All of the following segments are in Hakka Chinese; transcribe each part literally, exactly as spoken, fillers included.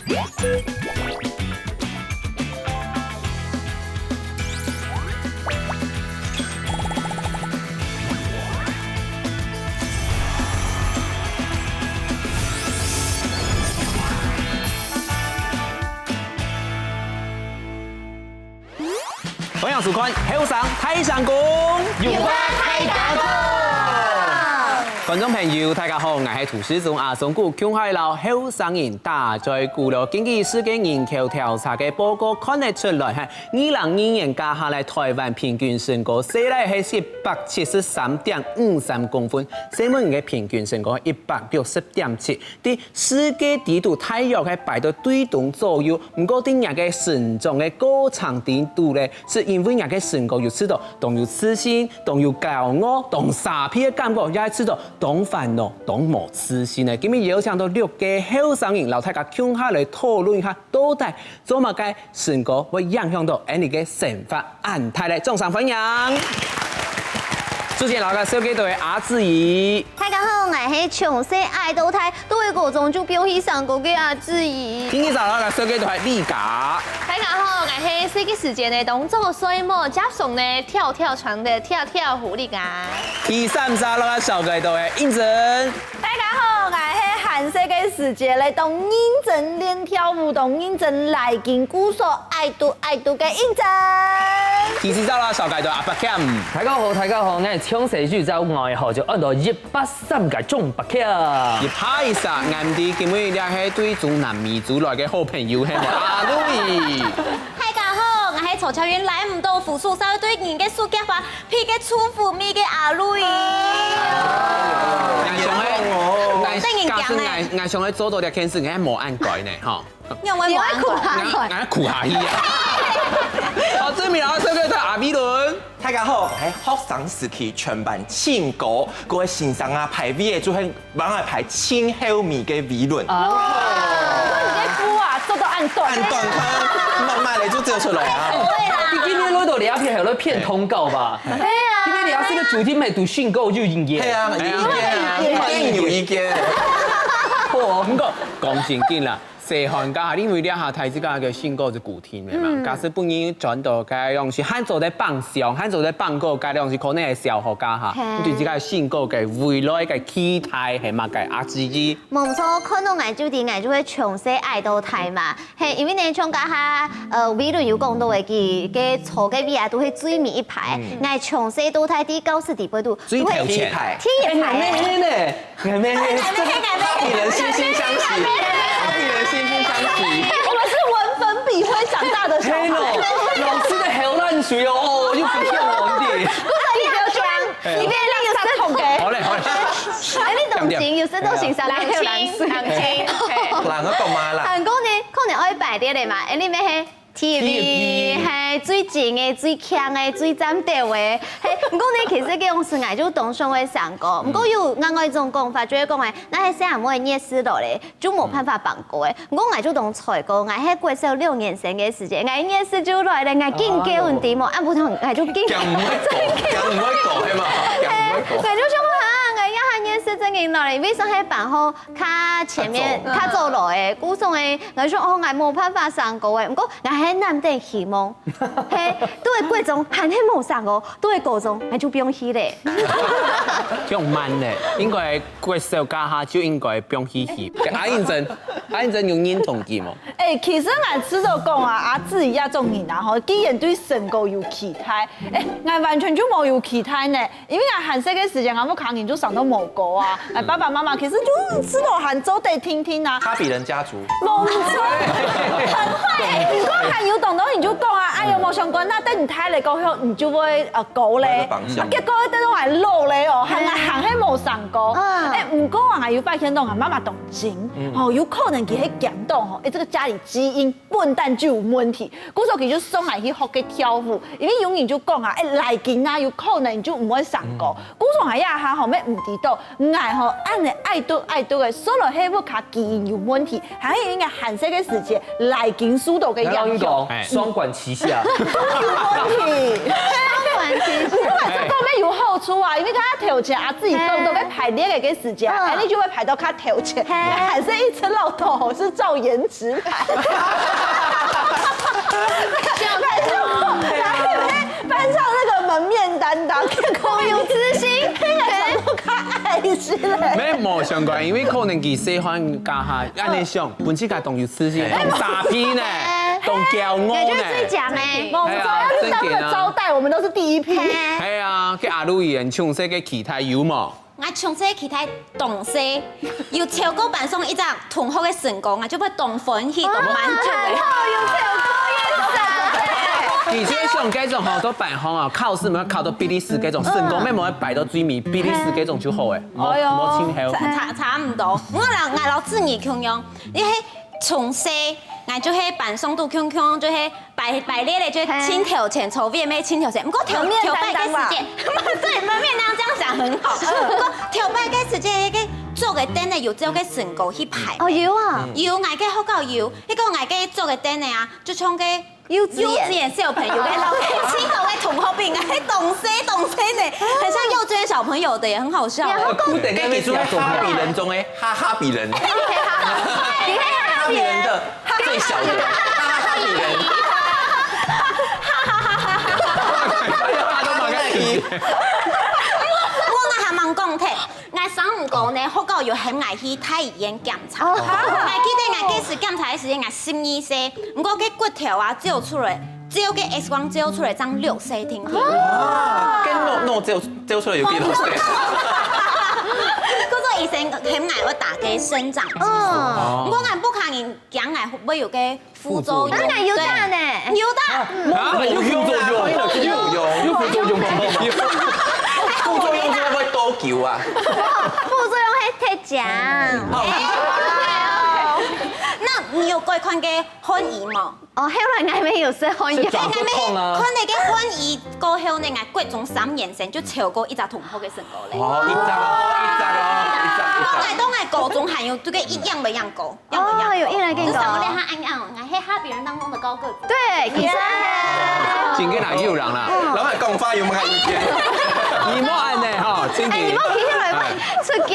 歡迎收看《後生大聲公》，有話大家講。觀眾朋友，大家好，𠊎係主持人阿松牯，共下摎後生人打嘴鼓咯。根據世界人口調查个報告看得出來，哈，二零二二年加下來，臺灣平均身高細倈係一百七十三點五三公分，細妹人个平均身高一百六十點七。 在世界裡肚大約係排到對中左右，毋過在若个成長个過程裡肚咧，係因為若个身高有試著當有自信、當有驕傲、當沙鼻个感覺，也係試著當煩惱、當無自信个。今日邀請到六個後生人，摎大家共下來討論一下，到底做麼个身高會影響到𠊎俚个生活恁大咧？掌聲歡迎！首先，摎大家紹介到个阿志怡。 大家好，𠊎係從細矮到大，對高中就放棄身高个阿志怡。第二，摎大家紹介到个麗佳。大家好，𠊎係細个時節呢，當早睡目，加上呢跳跳床个跳跳虎麗佳。第三，摎大家紹介到个映真。大家好，𠊎係還細个時節呢，當認真練跳舞，當認真拉筋，故所矮肚矮肚个映真。第四，摎大家紹介到阿伯謙。大家好，大家好，𠊎從細就照𠊎个號就安到一 八三个鍾伯謙。一拍一煞，𠊎毋知今晡日這係對中南美洲來个好朋友，係無？阿Louis。大家好，𠊎係坐捷運拉毋到扶手，所以對人个手腳花，鼻个臭狐味个阿Louis。𠊎想愛，𠊎，假使𠊎，𠊎想愛做到這件事，𠊎無恁該呢，吼。 仰會無恁該？𠊎，𠊎苦下去啊！好，最尾摎大家紹介到阿美倫。大家好，𠊎係學生時期全班最高，該位先生啊排位个就係幫𠊎排最後尾个美倫。哇，你个步啊，做到恁短。恁短看，慢慢个就走出來啊。你今日來到這片，還有來騙通告吧？對啊。今日你要是个主題沒讀信夠就應驗。對啊，有意見啊，一定有意見。哦，毋過講正經啦， 細漢該下，因為這下大自家个身高係固定个嘛，假使分人轉到該樣時，還做得放鬆，還做得放過該樣時，可能會消耗該下，你對自家个身高个未來个期待係麼个啊？阿志怡。無錯，看到𠊎就知，𠊎就會從細矮到大嘛。係，因為呢，像該下，呃，美倫有講到个，佢个坐个位啊，都係最尾一排。𠊎從細到大，在教室裡背肚，最頭前。都係第一排。第一排。哎，𠊎妹妹呢？ 𠊎妹妹，這個好比人惺惺相惜，好比人惺惺相惜。我們是文粉筆灰長大的小孩。係咯，老師个口瀾水哦，哦，又不像我們的。不是，你不要這樣，你不要這樣子。好嘞，好嘞。哎，你當真，有時都欣賞人口瀾水。冷靜，冷靜，OK。人个講嘛啦。還過呢，可能愛排列个嘛，哎，你們係 第一位，係，最靚个、最靚个、最佔斗个。係，毋過呢，其實該種事𠊎就當想愛生高。毋過有另外一種講法，就係講欸，若係細阿妹个月事來咧，就無辦法放高欸。毋過𠊎就當衰過，𠊎係國小六年生个時節，𠊎月事就來咧，𠊎緊高，你知無？啊，毋通，𠊎就緊高。驚毋會高，驚毋會高，係嘛？驚毋會高。𠊎就想啊，𠊎這下月事正經來咧，因為上下班吼， 較前面，較早來欸，故所欸，𠊎想哦，𠊎無辦法生高欸，毋過𠊎還攬等希望，係，對國中還係無生高，對高中𠊎就放棄咧。放慢咧，應該國小該下就應該放棄去。阿英珍，阿英珍有認同佢無？欸，其實𠊎試著講啊，阿志怡這種人啊，吼，既然對身高有期待，欸，𠊎完全就無有期待呢。 因為𠊎還細个時節，𠊎屋下人就生到無高啊，𠊎爸爸媽媽其實就知道還做得定定啊。哈比人家族。無錯，很會。你講還有當多人就講啊，哎喲，無相干，該等你大了過後，你就會呃高咧。啊，結果等到𠊎老咧哦，還還還係無生高。欸，毋過啊，𠊎有發現到，𠊎媽媽當精，吼，有可能佢係驚到吼，欸，這個家裡基因 本旦就有問題，故所佢就送𠊎去學个跳舞，因為有人就講啊，欸，拉筋啊，有可能就毋會生高。故所𠊎這下吼，乜毋知道，𠊎吼，恁仔矮嘟矮嘟个，所以係屋下基因有問題，還係因為還細个時節拉筋輸到个影響。𠊎摎你講，雙管齊下。有問題。你買這个有好處啊，因為佢頭前啊，自家講到愛排列个時間，嗯。哎，你就會排到較頭前，嘿。還係一直落頭，係照顏值排。班上那個門面擔當，空有自信，那個長度較矮一些嘞。無，無相關，因為可能佢細漢該下，恁樣想，本身佢當有自信，當沙鼻呢，當驕傲呢。也就是最強欸。我們哎呀，正經啊。招待，我們都是第一批。嘿。係啊，該阿魯伊，你從細个期待有無？𠊎從細期待當細，有超過班上一隻同學个成功，𠊎就會當歡喜、當滿足个。哦，有超過一隻。而且像該種吼，到班上啊，考試嘛考到比利時該種，成功乜無愛排到最尾，比利時該種就好欸，無，哎喲。無親厚。差，差，差毋多。𠊎摎，𠊎摎子怡共樣，你係從細，𠊎就係班上肚共樣，就係 排，排列咧，就係盡頭前，坐位乜盡頭前。毋過頭，門面擔當吧。頭擺个時節，對，門面擔當這樣講很好。毋過頭擺个時節，該个桌个凳仔有照該身高去排。哦，有啊。有，𠊎个學校有，該个𠊎个桌个凳仔啊，就像該幼稚園。幼稚園小朋友个，摎該盡高个同學比，𠊎當細當細呢，很像幼稚園小朋友的耶，很好笑耶。然後，該其實係哈比人中个哈哈比人。你係哈比人。哈比人的 最小的，哈哈哈比人。我，𠊎還吂講忒，𠊎生毋過呢，學校有喊𠊎去大醫院檢查。哦。𠊎記得𠊎該時檢查个時間，𠊎十二歲，毋過該骨頭啊，照出來，照該X光照出來，正六歲定定。哇，該腦，腦照，照出來有幾多歲？故所醫生喊𠊎愛打該生長激素。哦。毋過𠊎屋下人 驚𠊎會有个副作用。副作用。當然有打呢。對。有打。啊，有用啊，有用，有用，有副作用。副作用係會多久啊？副作用係忒強。好。哎喲。該你有過看該漢醫無？哦，後來𠊎乜有食漢藥。係轉不痛啊。看該个漢醫過後呢，𠊎國中三年生就超過一隻同學个身高咧。哦，一隻哦，一隻哦，一隻，一隻。到𠊎，到𠊎高中還有這個一樣个樣高。 哦，有一樣个高。至少𠊎還恁樣，𠊎係哈比人當中的高個子。對，其實真个啦，有人啦。老闆講話有無看意見？你莫恁呢吼，真个。哎，你莫提起來，莫出鏡。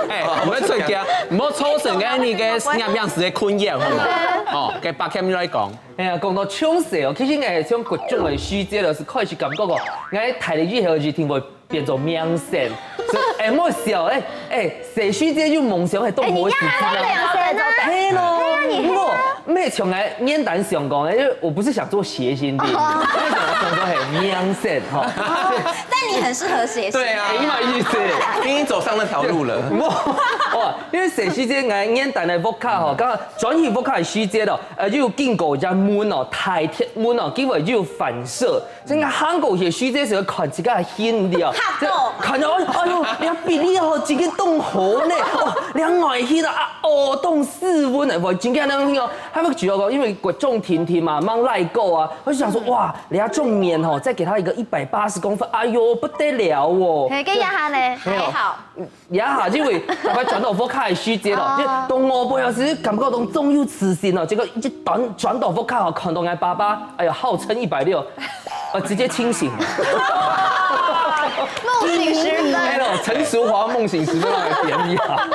哎，莫出鏡，莫造成个你个攝影師个困擾，好無？哦，該八K來講。哎呀，講到從細哦，其實𠊎從國中个時節就係開始感覺講，𠊎大了以後一定會 變做明星。所以，哎，莫笑，哎，哎，細時節有夢想，係當好个事情啊。哎，你也還有夢想啊？係咯，哎呀，你不過，沒有從來原單想講，因為我不是想做諧星的，哦。我想說係明星哈。哦，但你很適合諧星。對啊，哎，你嘛意思。你已經走上那條路了。哇，因為細時節，哎，原單个屋下吼，剛好轉去屋下个時節咯，呃，就有經過一隻門哦，大鐵門哦，結果就有反射。 真个行過去，徐姐就看自家个形象，嚇到。看到，哎，哎喲，你个比例哦，真个當好呢，哦，你个外形啊，哦，當斯文呢，我真个恁樣哦，還有主要講，因為國中定定嘛，吂來過啊，我就想說，哇，你个中年吼，再給他一個一百八十公分，哎喲，不得了哦。嘿，該這下呢？沒有。還好。 也下，因為大概轉到屋下个時節咯，哦。就當我不曉得是感覺當中有自信咯，結果一轉，轉到屋下吼，看到𠊎爸爸，哎呀，號稱一百六，呃，直接清醒。夢醒時分。哎喲，陳淑華夢醒時分个典禮啊。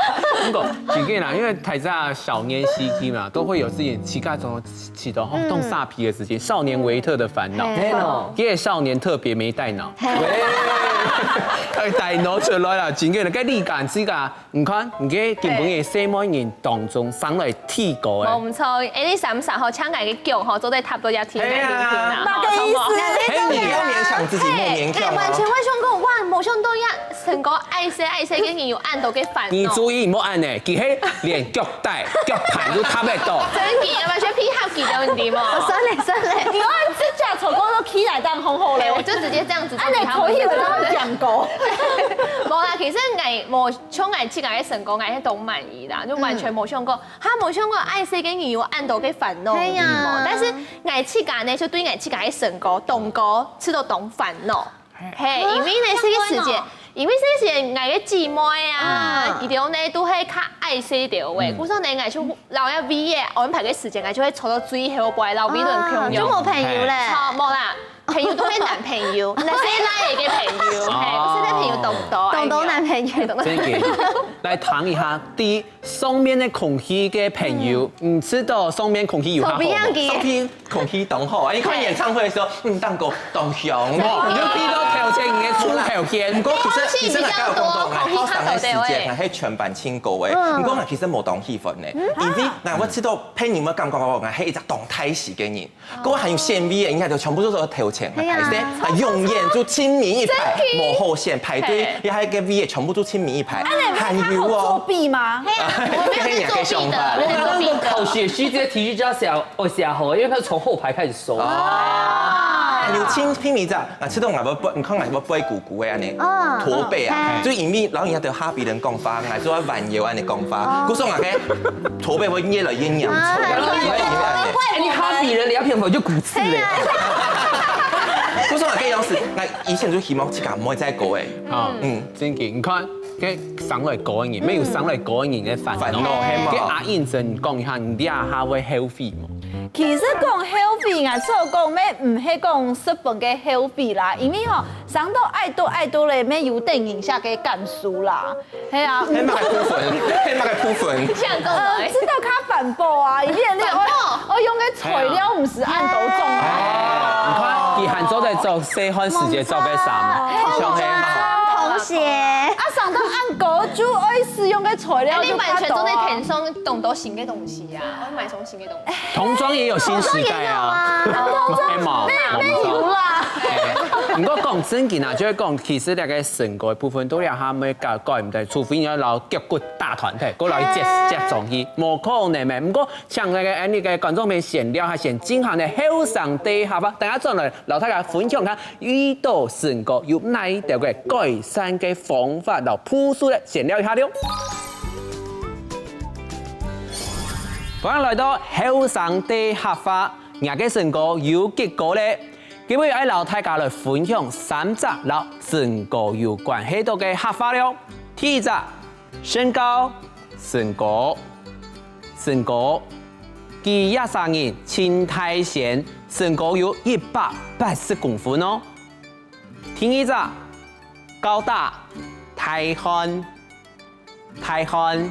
不過，真个啦，因為大家小年時期嘛，都會有自己自家種 起到吼，嗯。當沙皮个事情，少年維特的煩惱。嘿。嘿咯。這個少年特別沒帶腦。嘿。哎，帶腦出來啦，真个，該你敢自家，你看，你个根本个細妹人當中生來剃過个。無毋著，欸，你三十吼，請𠊎个腳吼，做得踏到這天頂頂啊，哎呀。吼，麼个意思？好無？嘿，你不要勉強自己，莫勉強哦。哎，完全會想講，哇，無想到呀，成功愛惜愛惜，跟你有恁多个煩惱。你注意，莫恁呢，佢係連腳 帶，腳盤都踏得到。真个，完全配合佢个問題嘛。哦，算了，算了。你用這隻手工都起來當好好嘞。哎，我就直接這樣子，啊，你頭一个都講過。無啦，其實𠊎無像𠊎自家个成功，𠊎係當滿意啦，就完全無想過，哈，無想過愛惜个人有恁多个煩惱。哎呀。但是𠊎自家呢，就對𠊎自家个成功，當高，試到當煩惱。 嘿，因為呢，這個時節，因為這時𠊎个姊妹啊，嗯。佢兜呢都係較矮細兜个，嗯。故所呢，𠊎就摎這位仔安排个時間，𠊎就會坐到最後背，摎位仔共樣。啊，就無朋友咧。嘿。無啦，朋友都係男朋友，那些來个朋友，嘿，哦。不是男朋友懂懂，懂懂男朋友。哎呀，懂懂。真个，來談一下，第一，上面个空氣个朋友，嗯。你知道上面空氣有較好無？上面空氣當好啊！你看演唱會的時候，嗯，蛋糕當香。哦，你就聽到頭前你个出頭天。不過其實，其實𠊎剛有講到，𠊎好上个時節，𠊎係全班唱歌个。嗯。不過𠊎其實無當喜歡呢，因為𠊎我知道朋友們感覺我，𠊎係一隻當大隻个人，不過還有選位个，應該就全部都係頭前，係啊。還係啊，永遠就前面一排，無好選，排隊，嘿。也還个位个全部都前面一排，還有哦。作弊嗎？係啊，我沒有在作弊的，我沒有在作弊的。我剛剛考試的時節，體育家寫 哦，寫好，因為他從後排開始收。哦。有親，親密這樣，啊，這種啊，我不，你看啊，我不會鼓鼓的按呢，哦。駝背啊，嘿。就因為老人家都哈比人講話，還是會彎腰按呢講話，哦。故所啊，嘿，駝背會越來越嚴重，啊，越來越嚴重。哎，你哈比人，你要騙我就骨刺嘞。嘿啊。故所啊，這樣子，那以前就希望自家毋會再過哎。好，嗯。正經，你看， 該生來高个人，沒有生來高个人个煩惱。煩惱，係嘛？該阿英先講一下，你這下會後悔無？其實講後悔，𠊎所講，乜毋係講十分个後悔啦，因為吼，生到矮到矮到咧，乜有等人下个感受啦。係啊。係麼个部分？係麼个部分？像講呃，來。知道較環保啊，因為你愛，反哦。愛用个材料毋係恁多種啊。哎，你看，佢還做得做，細漢時節做个衫，哦。像係嘛。童鞋。啊，生到恁高就愛使用个材料就較多啊。哎，你完全做得天生懂得新个東西啊，我買雙新个東西。童裝也有新時代啊。童裝也有啊。哎嘛，沒，沒有啦。哎，不過講正經啊，就係講，其實那個身高个部分，都要他們改，改毋得，除非你愛摎腳骨打斷忒，過來接，接上去，無可能个。不過 像該个，哎，你个觀眾朋友選了，還選進行个後生个客話，等下轉來摎大家分享下，遇到身高有哪一條个改善个方法，摎步數來選了一下了。歡迎來到後生个客話，你个身高有幾高咧？今日愛摎大家來分享三隻摎身高有關係到个客話了。第一隻，身高，身高。 身高。佢這儕人盡大仙，身高有一百八十公分哦。第二隻，高大，大漢，大漢。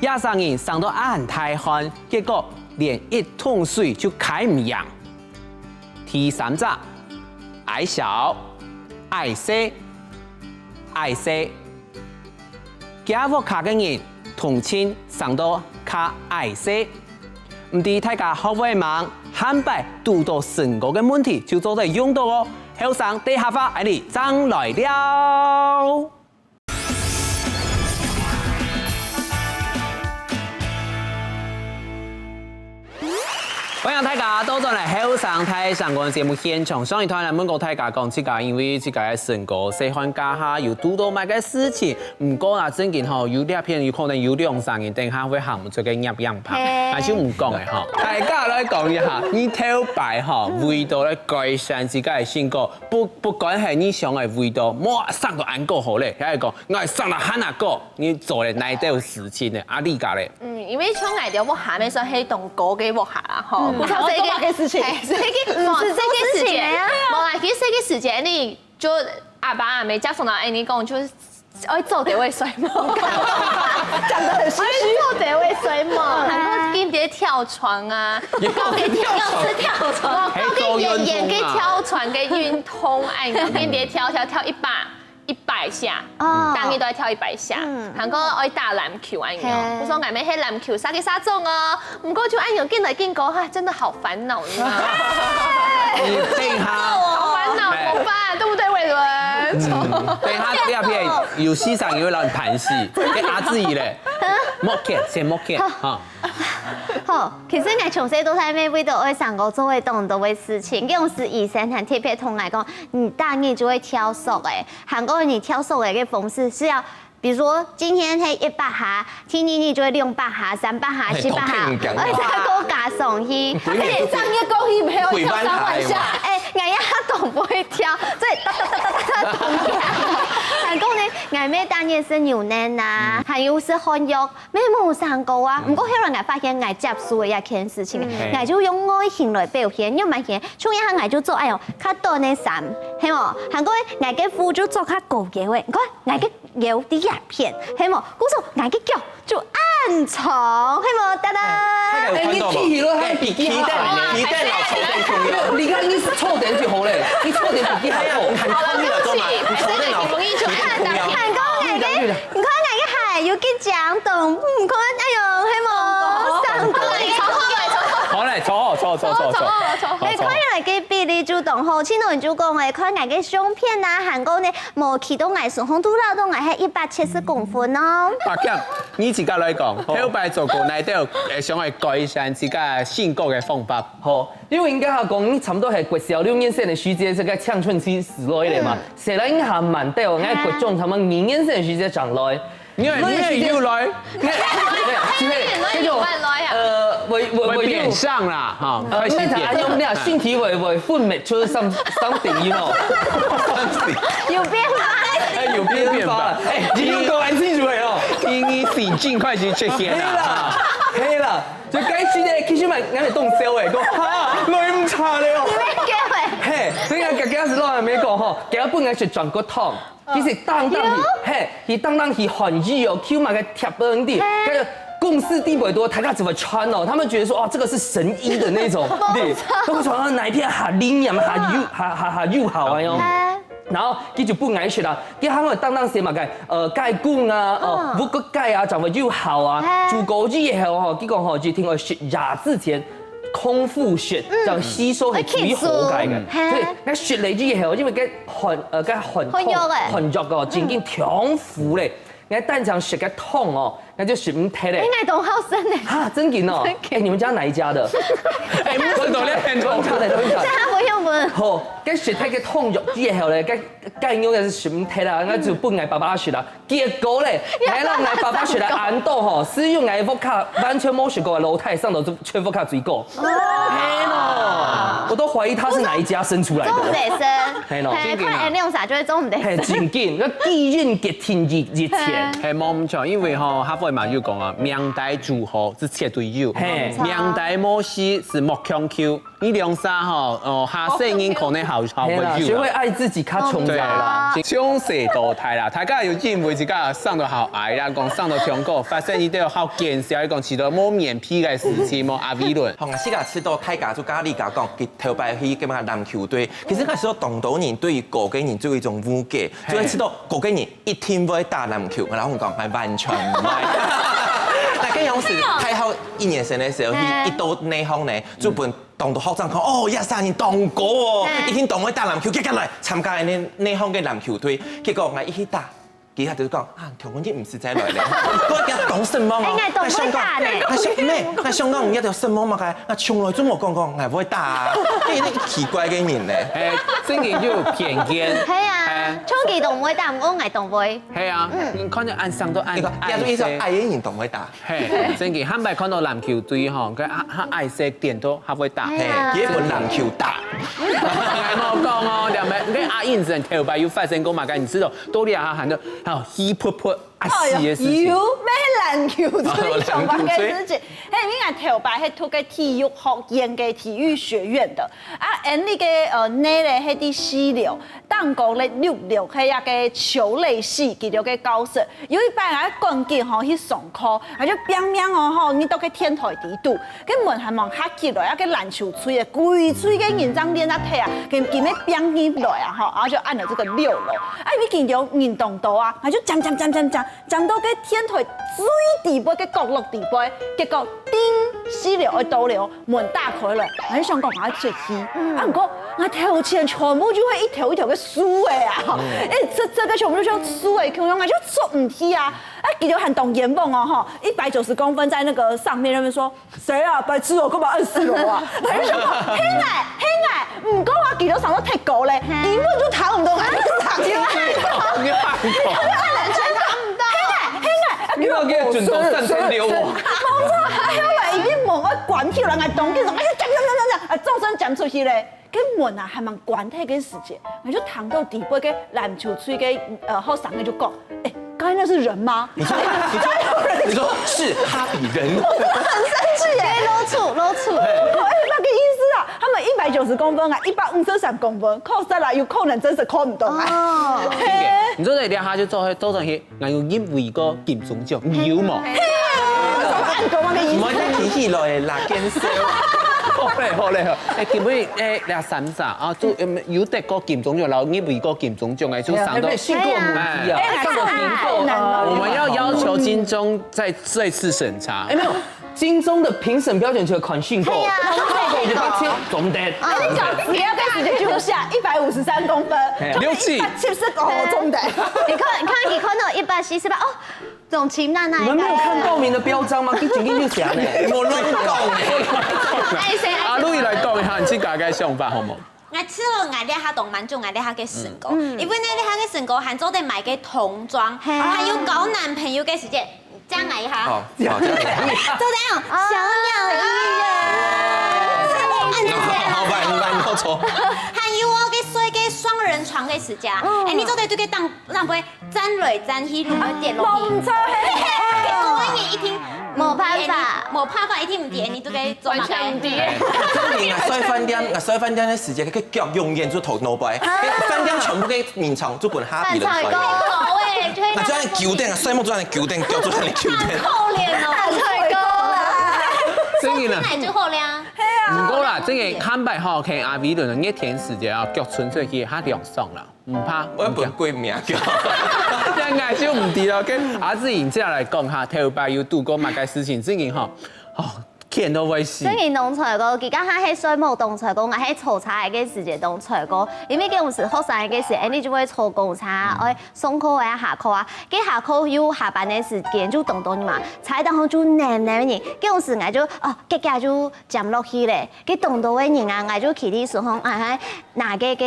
這儕人生到恁大漢，結果連一桶水就開毋贏。第三隻，矮小，矮細，矮細。 厥屋下个人通常生到較矮細。毋知大家學會吂？下擺堵到身高个問題，就做得用到哦。後生个客話，𠊎俚正來尞。 歡迎大家倒轉來後生大聲公節目現場。上一段來問過大家講，自家因為自家个身高細漢該下有堵到麼个事情，毋過啊，正經吼，有這片有可能有兩三人等下會行毋出个陰影棚，嘿。還係毋講个吼。大家來講一下，你頭擺吼，為著來改善自家个身高，不，不管係你想个為著，莫生到恁高好咧，還係講，𠊎生到恁高，你做了哪一兜事情呢？啊，你家咧？ 嗯，因為像𠊎兜屋下乜算係當高个屋下啦，吼。嗯，故所細个，還有做麼个事情？嘿，細个，毋係做事情个啊。無啦，其實細个時節，你就阿爸阿姆接送到，哎，你講就是愛做得會睡目，講得很心虛。愛做得會睡目，還有緊在跳床啊，又是跳床。又是跳床。哦，還做運動啊。緊在跳床个運動，哎，緊在跳跳跳一百 一百下，哦。逐日都愛跳一百下，嗯。還過愛打籃球恁樣。嘿。故所𠊎乜係籃球殺个殺中哦，毋過就恁樣緊來緊高，哈，真的好煩惱呢。你等一下，好煩惱，怎麼辦？對不對，偉倫？嗯，等一下，第二片有西山有人盤戲，你阿志怡咧，莫看，先莫看，哈。 好，其實𠊎從細到大乜為著愛生高做會當多个事情，有時醫生還特別同𠊎講，你逐日就愛跳索仔，還過你跳索仔个方式係愛，比如說今天係一百下，第二日就愛兩百下、三百下、嘿，四百下，當強啊。愛再過加上去。每日都，而且上一個月還有跳三萬下。哎，𠊎也當毋會跳，所以噠噠噠噠噠噠當強。還講呢，𠊎乜當然食牛奶啊，還有食漢藥，乜無生過啊。毋過後來𠊎發現𠊎接受个一件事情，𠊎就用外形來表現，因為以前像一下𠊎就著哎喲較短个衫，係無？還過𠊎个褲就著較高个，你看𠊎个腰在這片，係無？故所𠊎个腳就恁長，係無？噠噠。哎，你起來還比佢還，比佢還老長。你看你坐等就好了，你坐等比佢還好。很抗議了，知道嗎？你坐等老，比佢還高。你看𠊎个，你看𠊎个鞋有幾長，懂？你看，哎喲，係無？長短。好嘞，坐好，坐好，坐好，坐好，坐好。哎，看起來个比例就當好，其他人就講哎，看𠊎个相片啊，還過呢，無去到𠊎身項，都老到𠊎係一百七十公分哦。大強，你自家來講，頭擺做過哪兜，呃，想愛改善自家性格个方法？好，因為應該係講，你差不多係國小六年生个時節，這個青春期時代了嘛，細人還蠻多，𠊎國中差不多二年生个時節正來。你也，你也有來？沒有，沒有，沒有，沒有，呃，我，我，我有。會變相啦，哈，呃，開始變。沒有，用那身體會，會分泌出some，something，you know。有變化。哎，有變，變化。哎，你有講很清楚的哦。第二性徵開始出現啦。係啦，係啦。 就該時呢，其實嘛，𠊎也當笑誒，講哈，來毋差了哦。你沒給我。嘿，所以講，剛開始攏還沒講吼，今日本來係轉個痛，其實當當去，嘿，佢當當去韓醫哦，去買個貼本的，該個公司地位多，大家怎麼穿哦？他們覺得說，哇，這個是神醫的那種，對，都會穿到哪一片哈，靈驗哈，又哈哈哈又好啊喲。 然後佢就分𠊎食啦，佢還會當當寫麼个，呃，雞公啊，哦，烏骨雞啊，正會有效啊。煮過以後吼，佢講吼，一定愛食夜之前空腹食，這樣吸收係最好个。所以，該食了以後，因為該寒，呃，該寒，寒藥誒。寒藥哦，真經痛苦咧。該單淨食个湯哦， 該就食毋忒咧。哎，𠊎當好食呢。哈，真的哦。真的。哎，你們家哪一家的？哎，不是都在很多。都差的，都差的。這還不用問。好，該食忒个痛藥之後咧，該，該肉也是食毋忒啦，該就分𠊎爸爸食啦。結果咧，𠊎讓𠊎爸爸食了恁多吼，使用𠊎屋下完全無食過个老太上到全屋下最高。哦。係咯，我都懷疑他是哪一家生出來的。做毋得生。係咯。嘿，看恁樣啥就會做毋得生。嘿，真經，該基因決定一，一切。嘿，無毋著，因為吼，客話嘛有講啊， 命帶如何，係絕對有。嘿。命帶無時係莫強求。你兩儕吼，哦，下世人可能好，好會有啦。嘿啦，學會愛自己較重要啦。對啦，從細到大啦，大家有認為自家生到好矮啦，講生到中高，發生一定要好見笑，講起到無面皮个事情，無阿偉倫。好，𠊎自家知道大家就跟你講，佢頭擺去跟籃球隊，其實那時候當多人對於高个人就有一種誤解，就會知道高个人 一定會打籃球，然後𠊎講，𠊎完全毋會。該个樣時，大學一年生个時候，去一到內行呢，就分當多學長講，哦，這儕人當高哦，一定當會打籃球，遽遽來參加𠊎等內行个籃球隊。結果𠊎一去打，佢下就講，啊，同學你毋使再來了。𠊎講當失望哦，哎，𠊎當會打呢。𠊎想，𠊎想，咩？𠊎想講，你這失望嘛，𠊎，𠊎從來就無講過𠊎會打啊，你，你奇怪个人呢。哎，真个有偏見。係啊，哎。 像佢當會打，毋過𠊎當會。係啊，你看到恁生到恁，你看，也就意思矮个人當會打。嘿，真个，下擺看到籃球隊吼，該矮，矮細點都較會打。係啊。嘿，佢分籃球打。𠊎無講哦，兩位，該阿英真頭擺有發生過嘛？該你知道，到底啊，喊到，還有稀潑潑啊，哎呀，死的事情。有，咩籃球隊上班个事情。嘿，你看頭擺係讀个體育學院个體育學院的，啊，俺那個，呃，那個係第四流， 當高个六六係一個球類系，佢兜个教室。有一擺啊，趕緊吼去上課，啊就拚命哦吼，你到个天台底肚，个門還吂合起來，啊个籃球隊个，歸隊个人正練啊踢啊，緊緊个拚入來啊吼，然後就按了這個六樓。啊，已經有人當多啊，啊就尖尖尖尖尖，尖到个天台最底背个角落底背，結果叮，四樓愛倒了。 門打開來，𠊎就想講𠊎愛出去。啊，毋過𠊎頭前全部就係一條一條个樹仔啊，欸，這，這個全部就像樹仔共樣啊，就出毋去啊。啊，佢就還當冤枉哦吼，一百九十公分在那個上面那邊說，誰啊，白痴哦，幹嘛按四樓啊？𠊎就想講，係𠊎，係𠊎，毋過啊，佢就想說太高咧，根本就擋毋到，𠊎就擋起來。你看，你看，完全擋毋到。係𠊎，係𠊎，啊，你要給我準到三千六哦。無錯，啊，後來已經門愛關起來，𠊎當緊，哎呀，這樣這樣這樣這樣。啊，總算尖出去咧，該門啊還吂關忒个時節，𠊎就聽到底背个籃球隊个呃學生个就講：「哎，剛才那是人嗎？」你說，你說，你說是哈比人。我真的很生氣耶！露出，露出。我講：「哎，麼个意思啊？他們一百九十公分啊，一百五十三公分，靠下來有可能真是看毋到啊。」哦，你做得兩下就做，做成去，𠊎有入圍過金鐘獎，你有無？嘿啊，怎麼按哥媽的意思？莫再提起來啦，見笑。好嘞，好嘞，好。哎，今晡日哎，兩三儕啊，都嗯有得過金鐘獎，然後入圍過金鐘獎，哎，就上到那。信過母雞啊，哎上過蘋果啊。我們要要求金鐘再再次審查哎，。沒有，金鐘的評審標準就有看信過，哎呀看過就八千，總得。哎，你講資料開始就寫一百五十三公分，六七七十个好重的。你看，你看，你看到一百七十八哦，總情那那你們沒有看報名的標章嗎？一緊緊就寫呢。無亂講呢。哎誰阿路易來講一下你自家个想法好無？ 𠊎試了，𠊎這下當滿足，𠊎這下个成果，因為呢，這下个成果還做得買个童裝，嘿還有交男朋友个時節，這樣來一下，好，好，這樣子。做得用小鳥依人，好，好，慢，慢，好，錯。還有哦，个睡个雙人床个時節，哎，你做得對个當浪費，站來站去，攏會跌落去。錯，結果你一定無辦法，無辦法，一定毋跌，你都該做麼个？真的，𠊎睡飯店，𠊎睡飯店个時節，佢腳永遠就頭腦擺，飯店全部个眠床就分下比人睡。好哎，就會那這樣九點啊，睡目這樣九點，腳就很九點。可憐哦，太高了。真的啦。那就好了。毋過啦，真个坦白吼，看阿偉倫个熱天時節啊，腳伸出去較涼爽啦，毋怕。我本貴命腳。這樣就毋知咯，跟阿志穎接下來講哈，頭擺有堵過麼个事情，真个吼，哦，天都會死。所以你弄出來个，佢剛剛係睡目當出來个，𠊎係坐車个時節當出來个，因為該種時學生个時，你就會坐公車，哎，上課啊、下課啊，該下課又下班个時間就當多人嘛，車當中就黏黏人，該種時𠊎就哦，遽遽就 尖落去咧，該當多个人啊，𠊎就企在脣項，哎，拿該个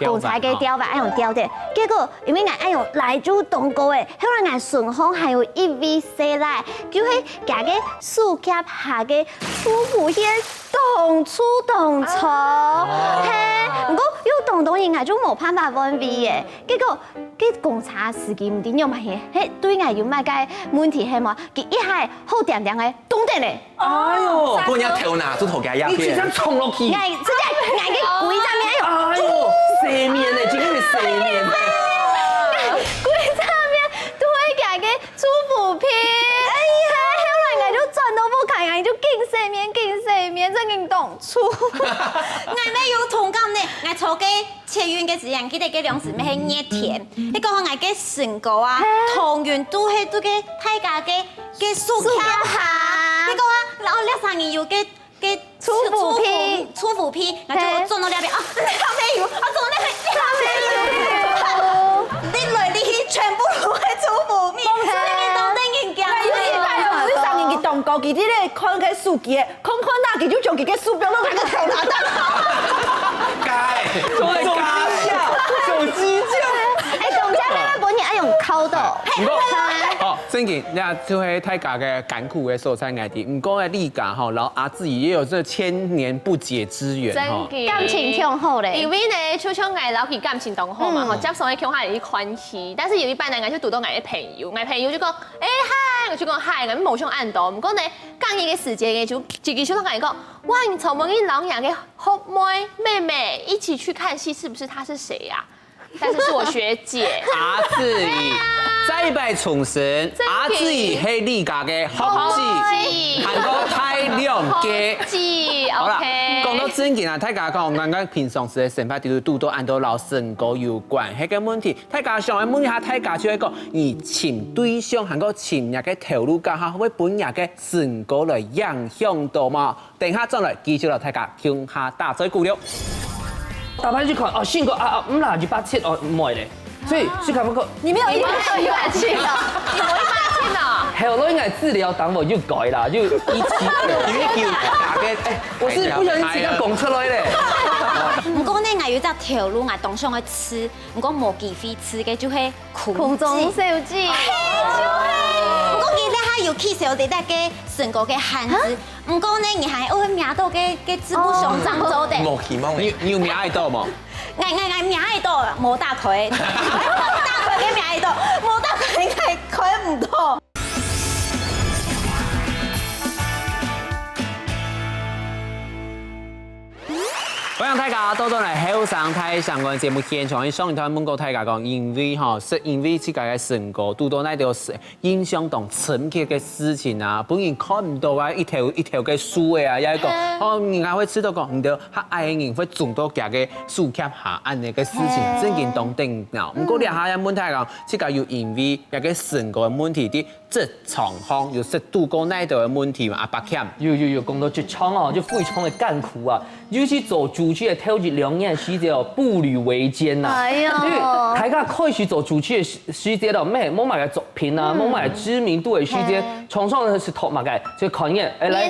公車个吊牌，哎，用吊的。結果因為𠊎哎用來就當高誒，後來𠊎脣項還有一位細賴，就係佢个手脥下个粗布片當粗當粗，嘿，毋過又當多人，𠊎就無辦法換位誒。結果該公車司機毋知仰般，嘿，對𠊎有麼个問題係無？佢一下好恬恬个動得咧。 哎呦，不然要頭拿出頭給他壓你直接片。衝落去。哎，這个，哎个鬼在面，哎呦，哎呦，洗面呢，今天是洗面。鬼在面，對个个粗布片，哎呀，後來𠊎就轉到屋下，𠊎就緊洗面，緊洗面，正經當粗。𠊎乜有同感呢，𠊎坐个捷運个時間，記得該兩時乜係熱天，你講𠊎个身高啊，同遠都係都个大家个个手脥下，你講啊，然後這三人有个个粗布片粗布片，𠊎就轉到這邊啊，那邊有，啊，轉到那邊，那邊有，你來你去全部都係粗布片，真个當得人驚。有一擺有一三人佢當高，佢佇咧看个手機，看看那佢就將佢个手錶都拿个頭拿到。該，手機架，手機架。哎，等一下，那个本人愛用敲到。毋過，哦，正經，那就係大家个艱苦个所在，𠊎知。毋過呢，你家吼，然後阿志也有這千年不解之緣吼。感情挺好咧。因為呢，就像𠊎老弟感情當好嘛，吼，接上个共下有一款係，但是有一擺呢，𠊎就堵到𠊎个朋友，𠊎朋友就講，哎嗨，𠊎就講嗨，𠊎無想恁多，毋過呢，講一个時間呢，就一个就同𠊎講，哇，你做麼个老娘个學妹妹妹一起去看戲，是不是她是誰呀？但是是我學姐。阿志，再一擺重申，阿志係你家个學姐，還過大兩个。姐，好啦， OK。講到正經啊，大家講，剛剛平常時个生活裡肚都恁多摎身高有關，這个問題，大家想愛問一下，大家就會講，你尋對象還過尋若个頭路，該下會分若个身高來影響到嗎？等下轉來繼續摎大家共下打嘴鼓了。打牌就看哦，身高啊啊，毋啦，一百七哦，毋會咧。所以就感覺講，你沒有一百七，一百七哦，你有一百七哦。後來𠊎治療當我又改啦，就一七。因為有大概，哎，我是不小心自己講出來咧。毋過呢，𠊎有一隻頭路，𠊎當想愛試，毋過無機會試个就係空姐。空中小姐。毋過佢這下啊，有氣消在該个唇膏个限制，毋過呢，你還會摸到个个子母上張做的。無希望你，你有摸得到無？𠊎𠊎𠊎摸得到，無打開，無打開个摸得到，無打開个看毋到。歡迎大家倒轉來後生大聲公節目現場，上一段問過大家講，因為吼，係因為自家个唇膏，堵到哪條係印象當深刻个事情啊，本人看毋到啊，一條一條个樹仔啊，也係講，哦，人家會知道講，毋對，較矮个人會中到佢个手夾下恁呢个事情，真經當得人惱。毋過這下也問大家講，自家有因為這个唇膏个問題，在職場項有識堵過哪兜个問題嘛？阿伯謙。有有有，講到職場哦，就非常个艱苦啊。尤其做主持个頭一兩年時節哦，步履維艱呐。哎喲，因為大家開始做主持个時時節哦，無無麼个作品啊，無麼个知名度个時節，常常係讀麼个，就看人，哎來，分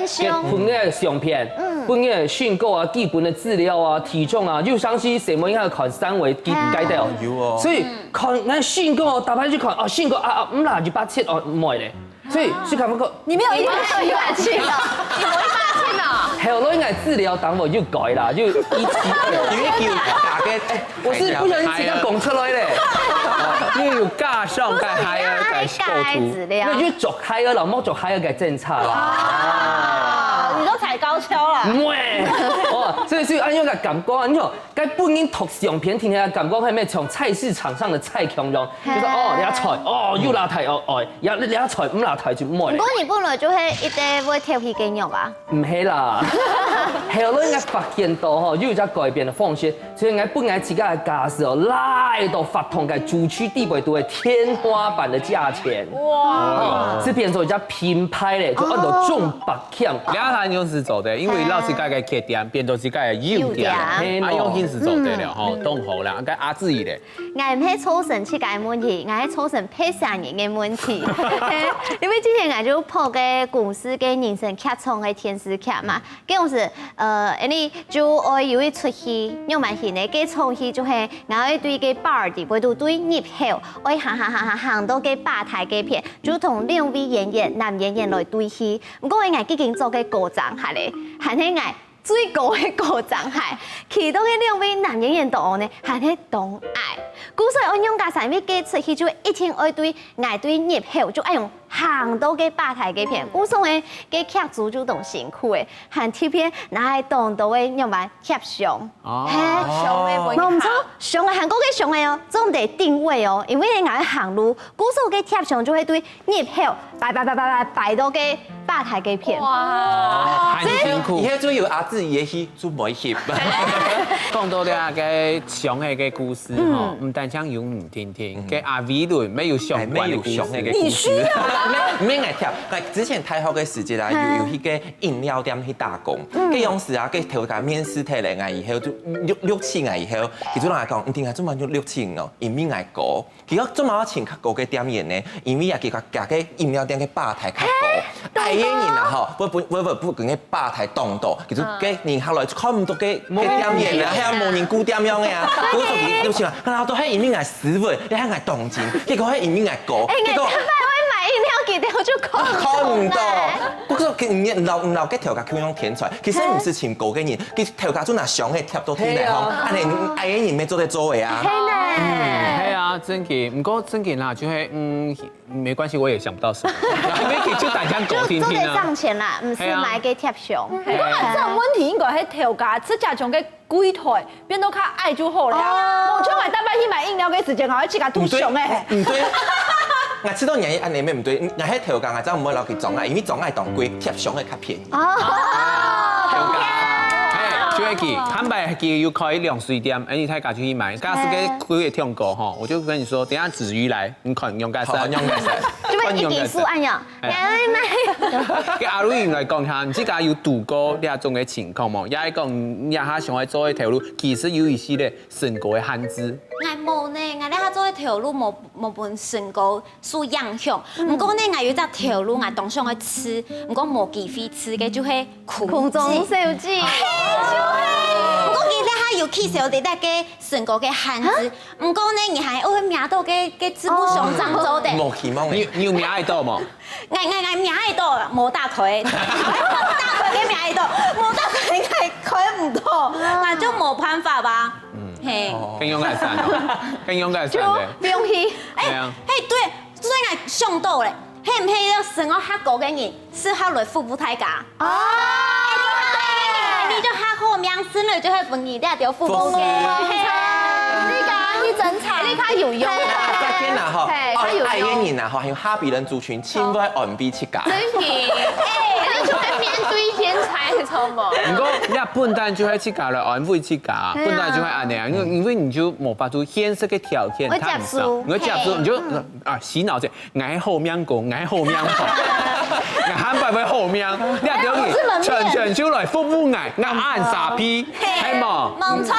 个相片，分个身高啊，基本个資料啊，體重啊，又像係細妹仔看三圍該該兜。有哦，所以 看，𠊎身高，逐擺去看，哦，身高啊啊，毋啦，一百七哦，毋會咧。所以就感覺講，你沒有一百七，一百七哦，你沒有一百七哦。後來𠊎資料單位又改啦，就一七二。因為有加个，哎，我是不小心自家講出來咧。因為有加上个higher个構圖，資料。那就做higher了，莫做higher个政策啦。哦，你都踩高蹺了。喂，哦，所以所以恁樣个感覺，你看 該本人讀相片定定感覺係無像菜市場上个菜共樣，就係哦，這菜哦有罅大哦，哦，這這菜毋罅大就毋愛咧。毋過你本來就係一直會挑起个肉啊。毋係啦，後來𠊎發現到吼，有一隻改變个方式，就係𠊎分𠊎自家个價值哦，拉到法庭个主持地位都係天花板个價錢。哇！哦，係變做一隻品牌咧，就安到鍾伯 強。這下用心做得，因為老師个个缺點變做自家个優點，優點。啊，用心是做得了吼，當好啦。該阿志怡咧？𠊎毋係造成自家个問題，𠊎係造成別儕人个問題。因為之前𠊎就拍个公司个人生劇場个電視劇嘛，該當時，呃，恁呢就愛有一齣戲，仰般形呢？該場戲就係𠊎愛對个bar底背肚對入口，愛行行行行行到該吧台該片，就同兩位演員，男演員來對戲。 毋過𠊎既經做个高踭鞋咧，還係𠊎最高个高踭鞋，其中个兩位男演員當中呢，還係當矮。故所愛仰結煞，因為該齣戲就一定愛對𠊎對入口，就愛用行到該吧台該片。故所呢，該劇組就當辛苦誒，還特別拿來當多个仰般貼相。哦，係，相个分你看。無毋著，相个還過个相个哦，總得定位哦，因為𠊎行路，故所个貼相就會對 入口，擺擺擺擺擺，擺到該吧台該片。哇，很辛苦。以後就有阿志怡个戲就無翕。講到這个相个个故事吼，毋單淨有你定定，該阿偉倫乜有相關个故事。哎，乜有相个个故事。你需要啊。乜乜𠊎跳，𠊎之前大學个時節啊，有有去个飲料店去打工，該當時啊，該頭家面試忒咧，𠊎以後就錄錄取𠊎以後，佢就同𠊎講，你定下做麼个錄取哦，因為𠊎高。 佢个做麼个請較高个店員呢？因為啊，佢个佢个飲料店个吧台較高，矮个人啊吼，會分會會分个吧台擋到，其實个人下來看毋到个个店員啊，還有無人顧店樣个啊。故所佢就想啊，啊，都係因為𠊎斯文，你還𠊎當真，結果係因為𠊎高，哎，結果你看，會買飲料給掉就看看毋到。不過你老老个頭家就用天才，其實毋係請高个人，佢頭家就拿相个貼到天台項，係啊。恁呢矮个人乜做得做个啊。係呢。係啊，真个。毋過真个啦，就係嗯。 沒關係，我也想不到什麼。Vicky就打算搞聽聽啊。就做得賺錢啦，毋係買个貼相。係啊。毋過嘛，這種問題應該係頭家，直接從个櫃台變到較矮就好了啊。哦。無像𠊎逐擺去買飲料个時間，𠊎愛自家塗相誒。毋對，毋對。𠊎知道你恁呢乜毋對，𠊎係頭家，𠊎正毋會摎佢裝啊，因為裝啊當貴，貼相个較便宜。哦。頭家。嘿，就係佢，坦白佢有開涼水店，哎，你大家就去買，假使个貴个天高吼，我就跟你說，等一下子瑜來， 你看仰結煞。好，仰結煞。就會一直輸恁樣，哎。哎呀，該阿瑞來講下，你自家有堵過這種个情況無？也係講，你這下想愛做个頭路，其實有一息仔身高个限制。𠊎無呢，𠊎這下做个頭路無無分身高受影響。毋過呢，𠊎有一隻頭路，𠊎當想愛試，毋過無機會試个就係空姐。空中小姐。嘿，就係。毋過佢這下有氣球在該个身高个限制，毋過呢，你還會摸到个个子母上長做得。無希望欸。你你有摸得到無？𠊎𠊎𠊎摸得到，無打開，無打開个摸得到，無打開个開毋到，那就無辦法吧。嗯，嘿，更勇敢散哦，更勇敢散的。不用去。哎，哎，對，所以𠊎想到咧，係毋係要生到較高个人？ 適合來服務大家。哦，你就較好命，生來就會分你這條服務業。服務業。你講，你真慘。你較有用。再見啦吼，嘿，哦，較有用。愛个人啊吼，還有哈比人族群，千萬安慰自家。真的，哎，你就會面對天才，知道無？毋過，你本旦就會自家來安慰自家，本旦就會恁樣啊，因為因為你就無法度現實个條件，我接受，你會接受，你就啊洗腦者。 𠊎好命公，𠊎好命婆，𠊎下擺會好命，你兜人全全就來服務𠊎，𠊎恁沙鼻，係無？無錯。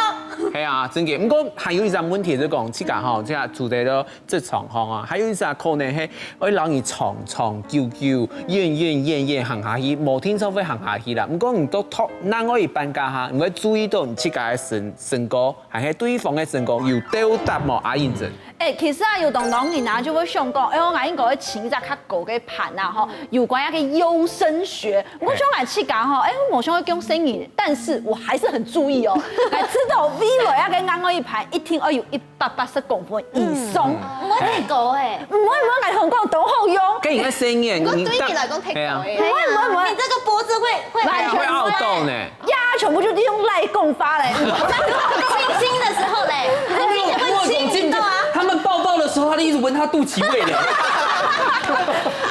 係啊，真个。毋過還有一隻問題就講，自家吼，這下住在這職場吼啊，還有一隻可能係會讓你長長久久、遠遠遠遠行下去，無定著會行下去啦。毋過你到讀另外一半家下，你會注意到你自家个身身高，還係對方个身高有鬥搭無？阿英珍。 哎，其實啊，有當多人啊，就會想講，哎喲，𠊎應該愛尋一隻較高个伴啊，吼，有關該个優生學。我想𠊎自家吼，哎，我無想要降生人，但是我還是很注意哦。𠊎知道未來該个另外一半一定要有一百八十公分以上。毋會太高哎。毋會毋會，𠊎同你講都好用。跟你个生人，我對你來講太高哎。係啊。毋會毋會毋會，你這個脖子會會完全會凹到呢。 呀，全部就利用LINE共發嘞。親親的時候嘞，他們有，我有講，他們抱抱的時候，他就一直聞他肚臍味嘞。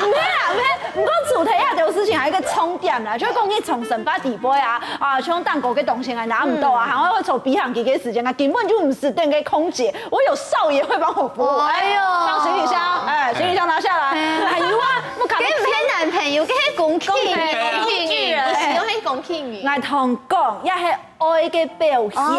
沒有啦，沒有。毋過主題啊，這種事情還有一個重點啦，就係講你從生活底背啊，啊，像當高个東西啊，拿毋到啊，嗯。然後會坐飛行機个時間啊，根本就毋使等个空姐，我有少爺會幫我服務。哎喲。放行李箱，哎，行李箱拿下來。哎。還有啊，我可能騙男朋友，給他公公平。 我形容很公平。 𠊎同講，也係愛个表現。哦。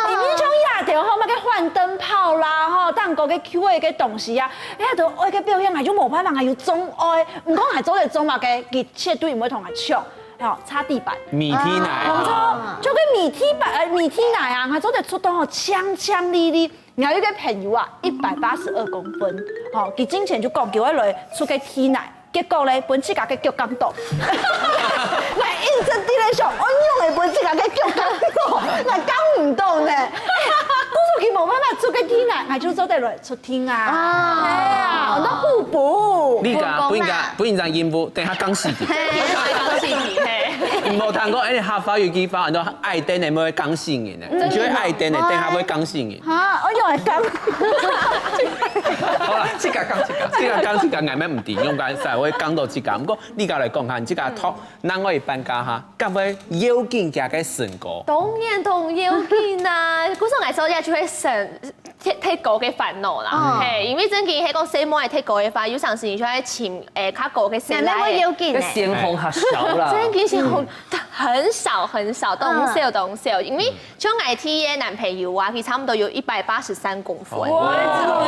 因為像這條吼，麼个幻燈泡啦，吼，當高个Q A个東西啊，這條愛个表現，𠊎就無辦法，𠊎有鍾愛。毋過𠊎做得做麼个，佢絕對毋會同𠊎搶，吼，擦地板。米梯奶啊。無錯，就跟米梯板，呃，米梯奶啊，𠊎做得出到吼，強強力力。 𠊎有一個朋友啊，一百八十二公分，吼，佢進前就講叫𠊎來出个梯奶，結果咧，分自家个腳摃到。𠊎一直在該想，仰般會分自家个腳摃到，𠊎摃毋到呢。哎，故所佢無辦法出个梯奶，𠊎就做得來出廳啊。啊。哎呀，𠊎都互補。你講，分人家，分人家任務，等下摃死佢。嘿，摃死佢，嘿。你無聽過，哎，客話有句話，安到愛等的，毋會摃死人。 你就會愛等的，等下會講死人。哈，𠊎又愛講。好啦，自家講自家，自家講自家，𠊎乜毋知，用該才會講到自家。毋過你家來講看，自家讀另外一半家哈，敢會要緊佢个身高？當然當要緊啊！故所𠊎做也就會省忒忒高个煩惱啦，嗯。嘿，因為正經係講細妹忒高个話，有常時你就愛尋誒較高个細妹。妹妹會要緊誒。該先鋒較少啦。正經先鋒很少很少，當少當少，因為 像𠊎第一个男朋友啊，佢差不多有一百八十三公分。哇，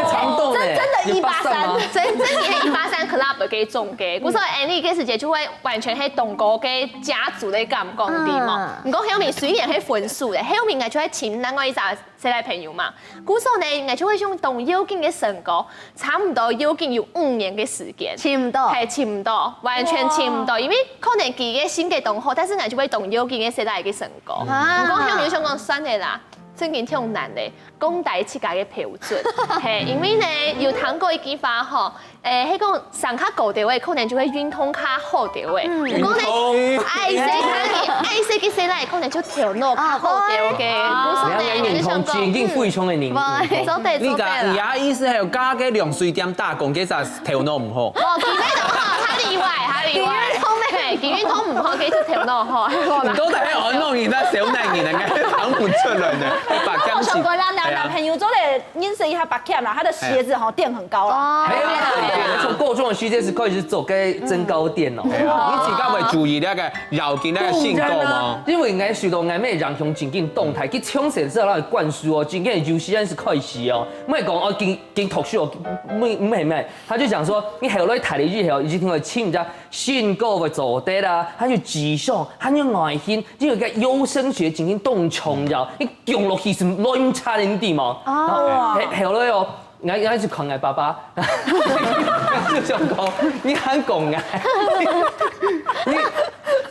差不多呢。真真的一八三。有八三嗎？真真的一八三 club 个中个，故所Annie个時節就會完全係當高个家族个感覺，對無？嗯。毋過後面雖然係分手咧，後面𠊎就會尋另外一隻細賴朋友嘛，故所呢，𠊎就會用當要緊个身高， 差毋多要緊有五年个時間。尋毋到。係，尋毋到，完全尋毋到，哇。因為可能佢个性格當好，但是𠊎就會當要緊个細賴个身高。啊。毋過後面想講算了啦，正經忒難咧，降低自家个標準。嘿，因為呢，有聽過一句話吼，誒，係講生較高兜个，可能就會運動較好兜个。嗯。毋過呢，運動。矮細个，矮細个細賴，可能就頭腦較好兜个。啊，對。故所呢，你愛運動，就想講，正經非常个靈。嗯。做得，你講，做得啦。你个意思係有加个涼水店打工，其實 頭腦毋好。哦，佢个毋好，他例外，他例外。佢運動咩？對，佢運動毋好，佢就頭腦好。你到底係安到人家小男人啊，講毋出來呢？白講起。我想過啦，男，哎呀。男朋友做得認識一下白camp啦，他的鞋子吼，墊很高了。哦。沒有啦，從高中的時間是開始走該增高墊哦。哎呀，你自家會注意那個腰筋那個身高嗎？因為𠊎受到𠊎妹影響，正經動態，佢從小就讓佢灌輸哦，正經有時間是開始哦，莫講哦，緊緊讀書哦，毋毋係毋係。 他就講說，你後來大了以後，一定會尋一隻身高會做對啦，還有志向，還有愛心，因為个優生學真經當重要，你降落去係亂差一點嘛。哦。然後，後來哦，𠊎𠊎就看𠊎爸爸，就想講，你還講𠊎，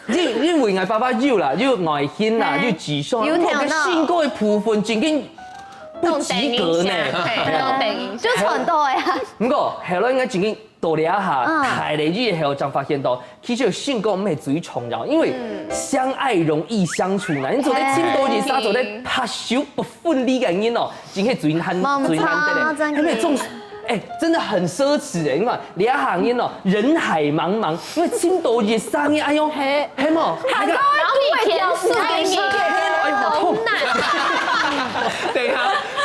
你因因為𠊎爸爸有啦，有愛心啦，有志向，有頭腦，該性格个部分真經不及格呢。嘿，就傳到个啊。毋過後來𠊎真經 到這下，嗯。大了以後正發現到，其實性格毋係最重要，因為相愛容易相處難。你做得尋到一儕做得拍手不分離个人哦，真係最難，最難得个。係毋係？總，哎，真的很奢侈哎。你看，這下人哦，人海茫茫，因為尋到一儕，哎喲，係無？還高還高一條路給你，哎呦，好痛。等一下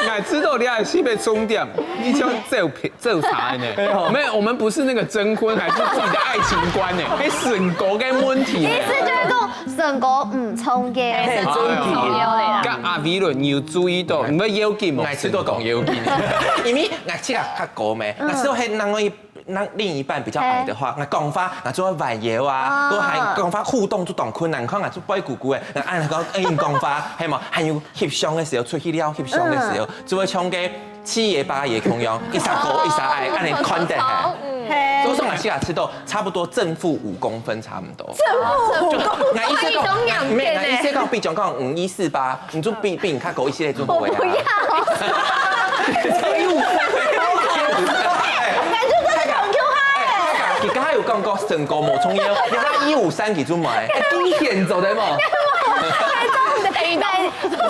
，𠊎知道你還係被充電，你像這有騙 這有差呢。沒有，我們不是那個徵婚，還是自己的愛情觀呢？哎，性格个問題呢。意思就係講，性格毋重要。係，重要个啦。該阿偉倫，你有注意到，你有要緊無？𠊎知道當要緊，因為𠊎自家較高咩，𠊎知道係另外一，另另一半比較矮的話，𠊎講話，𠊎就會彎腰啊，哦。都還講話互動就當困難，你看𠊎就背痀痀个，𠊎恁樣講，哎，講話，係無？還有翕相个時候，出去尞翕相个時候，就會像該 七爺八爺共樣，一儕高一儕矮，恁樣看得很。嘿。所以說𠊎自家知道差不多正負五公分差不多。正負五公分。就，𠊎意思講，所以都兩點欸。沒有，𠊎意思講，比如講五一四八，你就比，比你較高一些就好了啊。我不要。感覺真的很Q嗨欸。佢剛才有講過身高無重要，佢一五三佢就買。哎，今天做得無？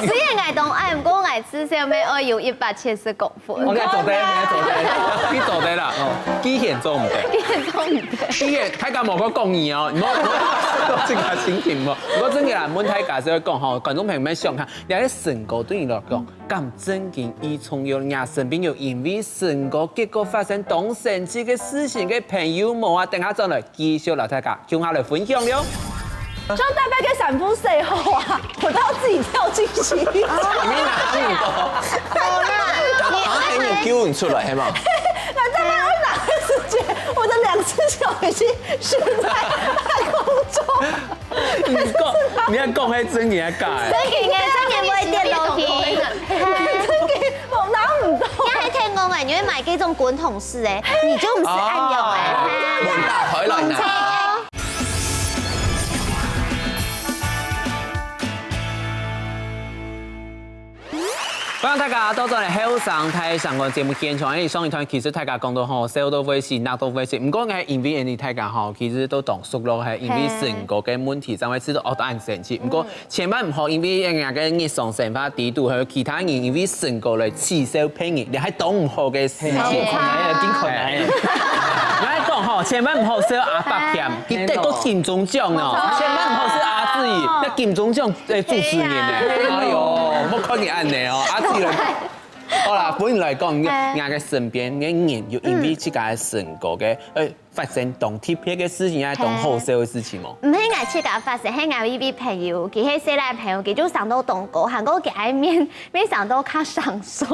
雖然𠊎當矮，毋過𠊎至少愛有一百七十公分。 分。哦，你做得，你做得，你做得啦，哦，既然做毋得。既然做毋得。既然大家莫講講你哦，莫莫這個心情莫。毋過真个啦，問大家係講吼，觀眾朋友們想看，你个身高對你來講，敢真經已重要？你身邊有因為身高結果發生當生氣个事情个朋友無啊？等下轉來繼續摎大家共下來分享了。 就大概該衫褲洗好啊，我都要自己跳進洗衣機。你拿很多，拿很久你出來，係嗎？那大概要拿的時間，我的兩隻腳已經懸在半空中。你講，你還講還真个假个？真个，真个會跌落去。真个，我拿毋到。你還聽講欸，你會買這種滾筒式欸，你就毋係恁樣欸。門打開來拿。 歡迎大家倒轉來後生大聲公節目現場。哎，上一段其實大家講到吼，笑到會死，鬧到會死。毋過呢，因為𠊎俚大家吼，其實都當熟絡，係因為身高个問題，正會知道哦，恁生氣。毋過千萬毋好因為人家个日常生活裡肚，還有其他人因為身高來恥笑別人，這係當毋好个事情。係，緊看來，緊看來。哎，𠊎講吼，千萬毋好笑阿伯謙，佢得過金鐘獎哦，千萬毋好笑阿志，該金鐘獎 欸，主持人呢？哎喲，莫看你恁樣哦，阿志來。好啦，本來講，你个身邊个人有因為自家个身高个，呃，發生當特別个事情，還當好笑个事情無？毋係𠊎自家發生，係𠊎一位朋友，佢係細賴朋友，佢就生到當高，還過佢个面，面生到較生疏。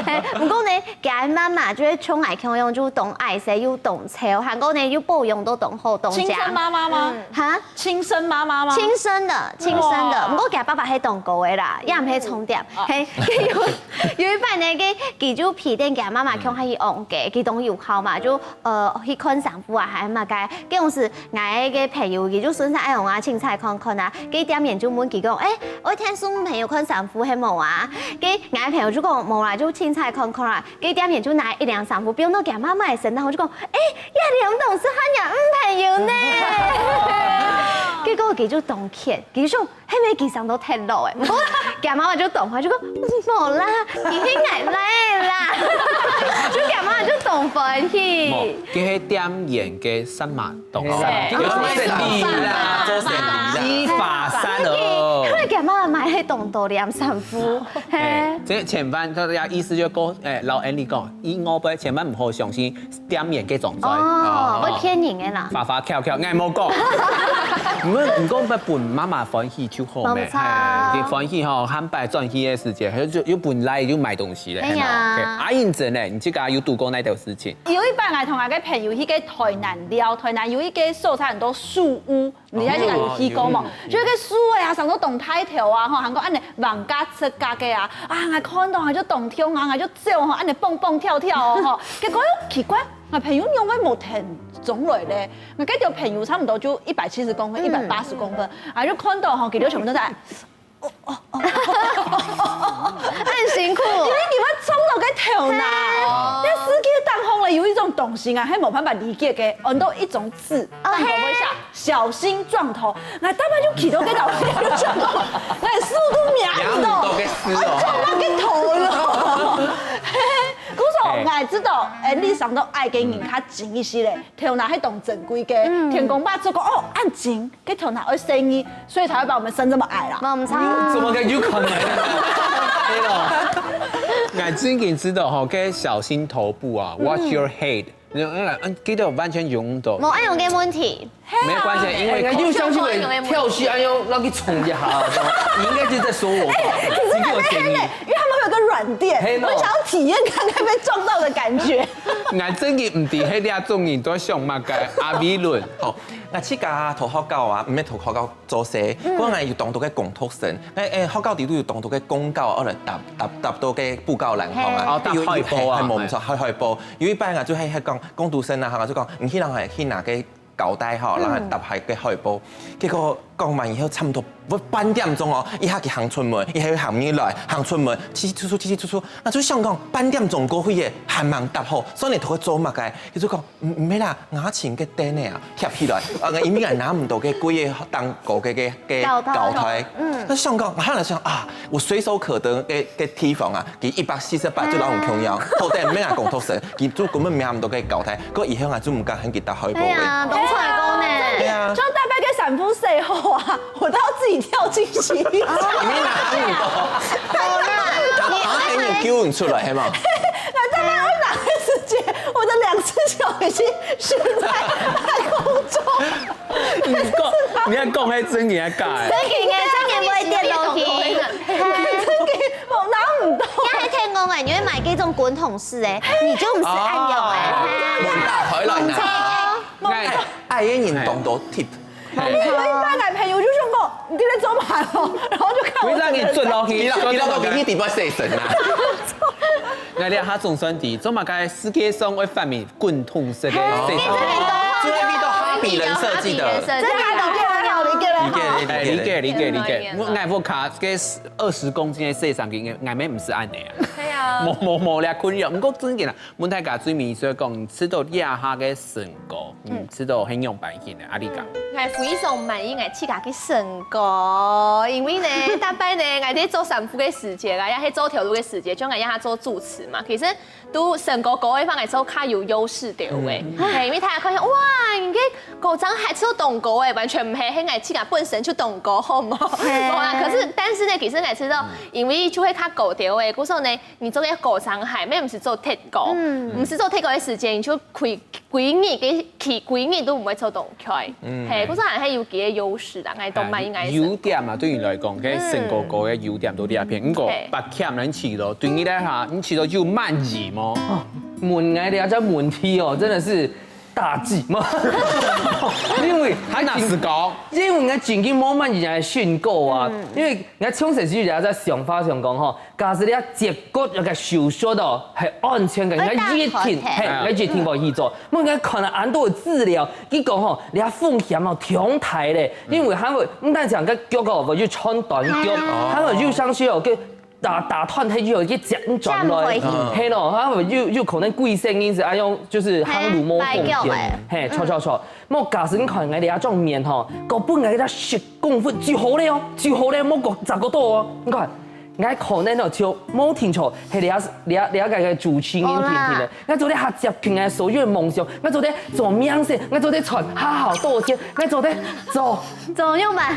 嘿，毋過呢，佢个媽媽就會像𠊎共樣，就當矮細又當瘦，還過呢又保養到當好，當靚。親生媽媽嗎？嗯，哈？ 親生媽媽嗎？親生的，親生的。哇。毋過佢爸爸係當高个啦，也毋係重點。哦。嘿，有有一擺呢，佢佢就陪等佢媽媽共下去逛街，佢當有孝嘛，就呃去看衫褲啊，還麼个。該當時𠊎个朋友佢就順勢愛往啊，凊彩看看啊。該店員就問佢講：「欸，愛𢯭送朋友看衫褲係無啊？」該𠊎个朋友就講：「無啦，就凊彩看看啦。」 該店員就拿一領衫褲放到佢媽媽个身上，就講：「欸，這領當適合若女朋友呢。」結果佢就當譴，佢就講：「係毋係佢生到忒老欸？」毋過佢媽媽就當壞，就講：「無啦，佢係𠊎倈仔啦。」就佢媽媽就當歡喜。無，佢係店員个衫碼當好。係，佢做生理啦，做生理啦。理髮師哦。後來佢媽媽買會當多兩三副，嘿。這千萬，他的意思就講，欸，老Andy講，以後不千萬毋好相信店員个裝載。哦，會騙人个啦。花花巧巧，𠊎無講。毋過，毋過，分媽媽歡喜就好咩。無錯。嘿，你歡喜吼，下擺轉去个時節，又又本來就買東西了。哎呀。嘿嘛，OK。阿英珍呢，你自家有堵過哪條事情？有一擺，𠊎同𠊎个朋友去个台南尞，台南有一個所在很多樹屋， 你在這個有去過無？哦，有。就該樹仔啊，生到當大條啊，吼，還過恁樣橫加直加个啊，啊，𠊎看到𠊎就當暢啊，𠊎就走吼，恁樣蹦蹦跳跳哦，吼。結果又奇怪，𠊎朋友仰會無聽懂來咧？𠊎該條朋友差不多就一百七十公分、嗯。一百八十公分，啊，就看到吼，佢就全部都在，哦哦哦，很辛苦。因為你會撞到个頭那，哦。但司機當中咧有一種東西啊，還無辦法理解个，很多一種字，哦，當中會寫 小心撞頭。𠊎大概就企到該頭，就想講，𠊎速度慢到，仰毋到个事哦。啊，撞到該頭了。嘿嘿，故所，嘿。𠊎知道，欸，你生到矮个人較精一些咧，頭那係當珍貴个，嗯。天公伯就講，哦，恁精，該頭那愛細義，所以才會把我們生這麼矮啦。無毋著。怎麼个有可能？對咯。𠊎最近知道吼，該小心頭部啊，watch your head。 嗯，嗯，記得完全用到。無愛用个問題。沒關係，因為哎，又相信會跳起，哎呦，讓你衝一下，你應該就在說我吧。哎，可是你給我建議。因為他們會有個軟墊，嘿喏。我想要體驗看看被撞到的感覺。𠊎真个毋知係這種人都想麼个，阿美倫。好，𠊎自家讀學校啊，毋係讀學校做事，嗯。𠊎有當多个工讀生，哎，哎，學校裡肚有當多个公告，愛來貼，貼，貼到个布告欄項啊，嘿。哦，貼海報啊，嘿，無，嘿。無錯，貼海報。 有一擺啊，就係，係講，工讀生啊，哈，就講，你去人係去拿个膠帶吼，嗯。然後搭下个海報，結果講完以後，差不多要半點鐘哦，一下佢行出門，一下又行入來，行出門，嘁嘁出出，嘁嘁出出，那就想講半點鐘過去耶，還吂搭好，所以你頭會做麼个？佢就講，毋，毋係啦，牙琴个燈呢啊，貼起來，啊，因為𠊎拿毋到个貴个當高个个个膠帶，膠帶，嗯。那想講，後來想啊， 有隨手可得个个地方啊，佢一百四十八就摎𠊎共樣，好得毋係𠊎工讀生，佢就根本摸毋到个膠帶，該以後𠊎就毋敢喊佢搭海報个。哎呀，當衰過呢。對啊。就大概个衫褲洗好啊，我都要自己跳進去。你拿毋到，他喊你救你出來，係嘛？那大概要拿个時間，我的兩隻腳已經懸在半空中。 你講，你還講係真个還假个？真个，真个會跌落去。真个，我拿毋到。你還聽講哎，你會買這種滾筒式哎，你就毋使恁樣哎。門打開來拿。哎，哎，人當多tip。哎，有一擺男朋友就想講，你在做麼个哦？然後就看我。為啥你跌落去？跌落去，跌落去，你底部洗身啊？ 𠊎這下總算知，做麼个世界上會發明滾筒式个洗衫機。哦，這個味道哈比人設計的。哈比人設計的。這個理解了，理解了。理解，理解，理解，理解。嗯，我，𠊎屋下个二十公斤个洗衫機，𠊎乜毋使恁樣啊。對啊。無，無，無這困擾。毋過真个啦，問大家最尾所以講，知道這下个身高，嗯，知道很勇敢一點的，阿里講。 𠊎非常滿意𠊎自家个身高，因為呢，大概呢，𠊎在做衫褲个時節啊，也係做頭路个時節，就𠊎也做主持嘛。其實都身高高个話，𠊎做較有優勢點位。嗯。嘿，因為大家看見，哇，你个高踭鞋就當高欸，完全毋係，係𠊎自家本身就當高，好無？嘿。無啦，可是，但是呢，其實𠊎知道，因為就會較高點位，故所呢，你做个高踭鞋，乜毋使做忒高，嗯。毋使做忒高个時間，你就可以 歸日个，佢歸日都毋會做到𠊎。嗯。嘿，故所還係有佢个優勢啦，𠊎當滿意𠊎个身高。優點啊，對你來講，該身高高个優點都在這片。嗯。毋過，嘿。八強人氣咯，對你來哈，你試著有滿意無？哦，問𠊎這隻問題哦，真的是打擊嘛。因為還真，還係高。因為𠊎真經無滿意𠊎身高啊，嗯。因為𠊎從細就有一隻想法想講吼， 假使你个脊骨有个手術哦，係安全个，應該一定，愛打開，嘿。嘿，應該一定會去做。毋過看了恁多个資料，佢講吼，你个風險哦，當大咧，因為還會，毋單淨个腳哦，會去穿短腳，哦。還會有像是哦，个打，打斷忒以後，个腳轉來，轉回去。嘿咯，還會有，有可能歸生因子，哎喲，就是行路無方便。嘿，跛腳欸。嘿，跛，跛，跛。莫假使你看，𠊎這種面吼，搞本來个十公分就好咧哦，就好咧，莫搞，十個多哦。你看， 𠊎可能哦，就無定著，係了，了，了解个主持人定定个。𠊎做得較接近个所有个夢想，𠊎做得做明星，𠊎做得賺好好多錢，𠊎做得做。怎麼樣吧？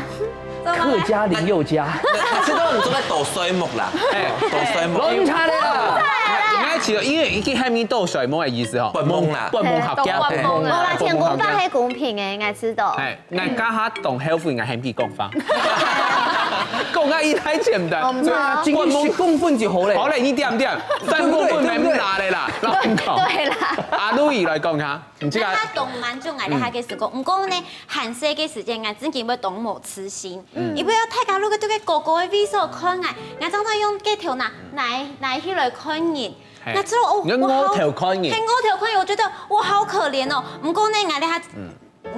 客家林宥嘉。那，那這都你做得多睡目啦，哎，多睡目。攏差的啦。應該其實因為已經還沒到睡目的意思吼，發夢啦。發夢合家，發夢啦。無啦，天公伯係公平的，應該知道。哎，那剛好懂後悔，應該還沒講法。講到一太簡單。對啊，今天十公分就好了。好了，你點點，三公分沒拿了啦，老公。對啦。阿路易來講下。 毋知啊。那當滿足𠊎這下个時光，毋過呢，還細个時間，𠊎真經會當無自信。因為大家如果對該高高个位所看𠊎，𠊎常常用該頭那，那，那起來看人。嘿。𠊎知道，哦，你用我好，額頭看人。嘿，額頭看人，我覺得我好可憐哦。毋過呢，𠊎這下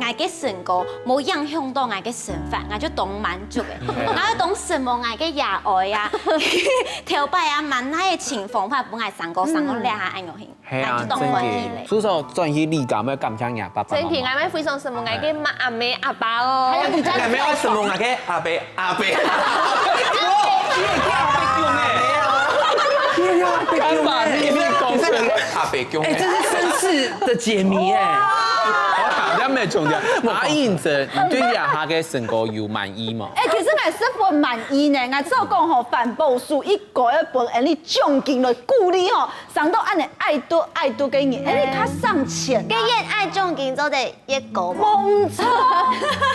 ，𠊎个身高無影響到𠊎个生活，𠊎就當滿足个。𠊎就當承蒙𠊎个爺哀啊，頭擺啊，滿哪个情況，分𠊎生高生到這下恁樣形。 係啊，還係當歡喜咧。真个。所以說轉去你家，愛感謝你爸爸媽媽。真个，𠊎愛非常承蒙𠊎个媽、阿姆、阿爸哦。還有你家的還沒有承蒙𠊎个阿伯、阿伯。你也叫阿伯公呢？你也叫阿伯公呢？阿伯公呢？哎，這是身世的解謎哎。哇，恁樣重要。阿英姐，你對這下个身高有滿意無？哎，其實𠊎十分滿意呢。𠊎只有講吼，環保署一個月分𠊎哩獎金來鼓勵吼， 生到恁樣愛多愛多个人，哎，你較省錢啊。該越愛獎金做得越高嘛。無錯，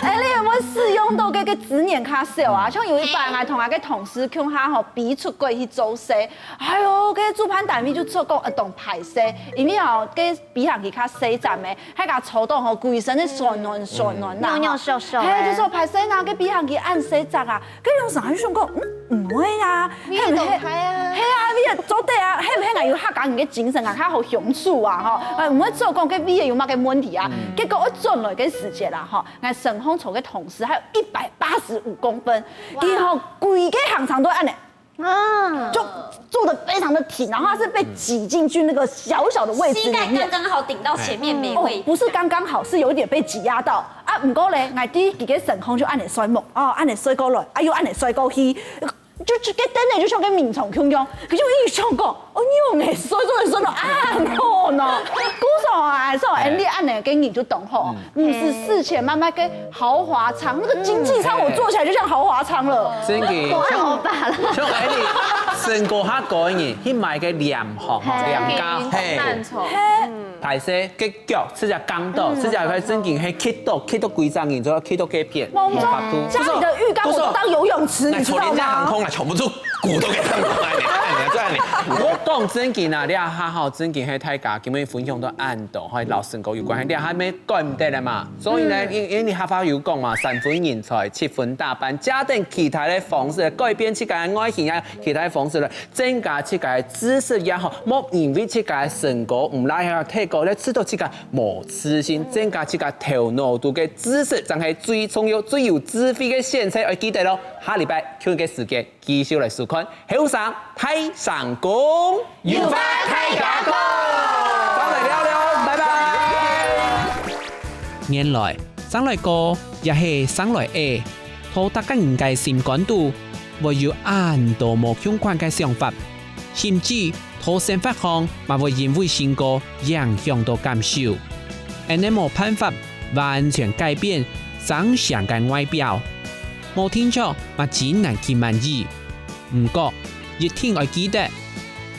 哎，你有無使用到該个資源較少啊？像有一擺，𠊎同𠊎个同事共下吼，飛出國去做事，哎喲，該主辦單位就做講，呃，當歹勢，因為吼，該飛行機較細隻咩，還甲坐到吼，規身个酸軟酸軟啦，扭扭瘦瘦，嘿，就說歹勢啊，該飛行機恁細隻啊， 該種時候就想講，嗯，毋會啊，你也懂開啊。係啊，你也做得啊，係毋係？𠊎有客家人个精神啊，較好相處啊，吼，呃，毋會做講該位有麼个問題啊。結果𠊎轉來个時節啦，吼，𠊎身後坐个同事還有一百八十五公分，佢吼，規个行程都恁樣，啊，就坐得非常的挺，然後他是被擠進去那個小小的位置裡面。膝蓋剛剛好頂到前面，沒位。哦，不是剛剛好，是有一點被擠壓到。 啊，毋過咧，𠊎知佢个身項就恁樣衰目，哦，恁樣衰過來，啊，又恁樣衰過去，就，就該凳仔就像个眠床共樣，佢就一直想講，哦，仰會衰，衰，衰到恁好呢？故所啊，所以恁樣个人就當好，毋使使錢買麼个豪華艙，那個經濟艙我坐起來就像豪華艙了。真个，多好吧啦。像恁樣，身高較高个人去買个廉航、嘿，廉價航空。嘿。歹勢，該腳直接槓到，直接會正經係踢到，踢到規隻人，就要踢到該片，無錯，家裡的浴缸我都當游泳池，你知道嗎？那坐廉價航空啊，全部都鼓都給他們來，你看，你看，你看。我講正經啊，這下吼，正經係大家今日分享到恁多，吼，摎身高有關係，這下還沒講得了嘛。所以呢，因，因為你客話有講嘛，三分人才，七分打扮，加等其他的方式改變自家的外形啊，其他的方式來 增加自家个知識也好，莫因為自家个身高毋罅，還有體格咧，使到自家無自信，增加自家頭腦肚个知識，正係最重要、最有智慧个選擇。愛記得咯，下禮拜共一个時間繼續來收看《後生大聲公》，有話大家講，正來尞尞，拜拜。原來生來高也係生來矮，在大家人个心肝肚， 會有恁多無共款个想法，甚至在生活項嘛會因為身高影響到感受。恁樣無辦法完全改變生成个外表，無定著嘛真難去滿意。毋過，一定愛記得，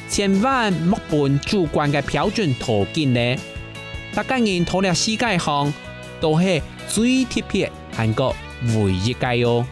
千萬莫分主觀个標準拖緊咧。大家人在這世界項，都係最特別還過唯一个哦。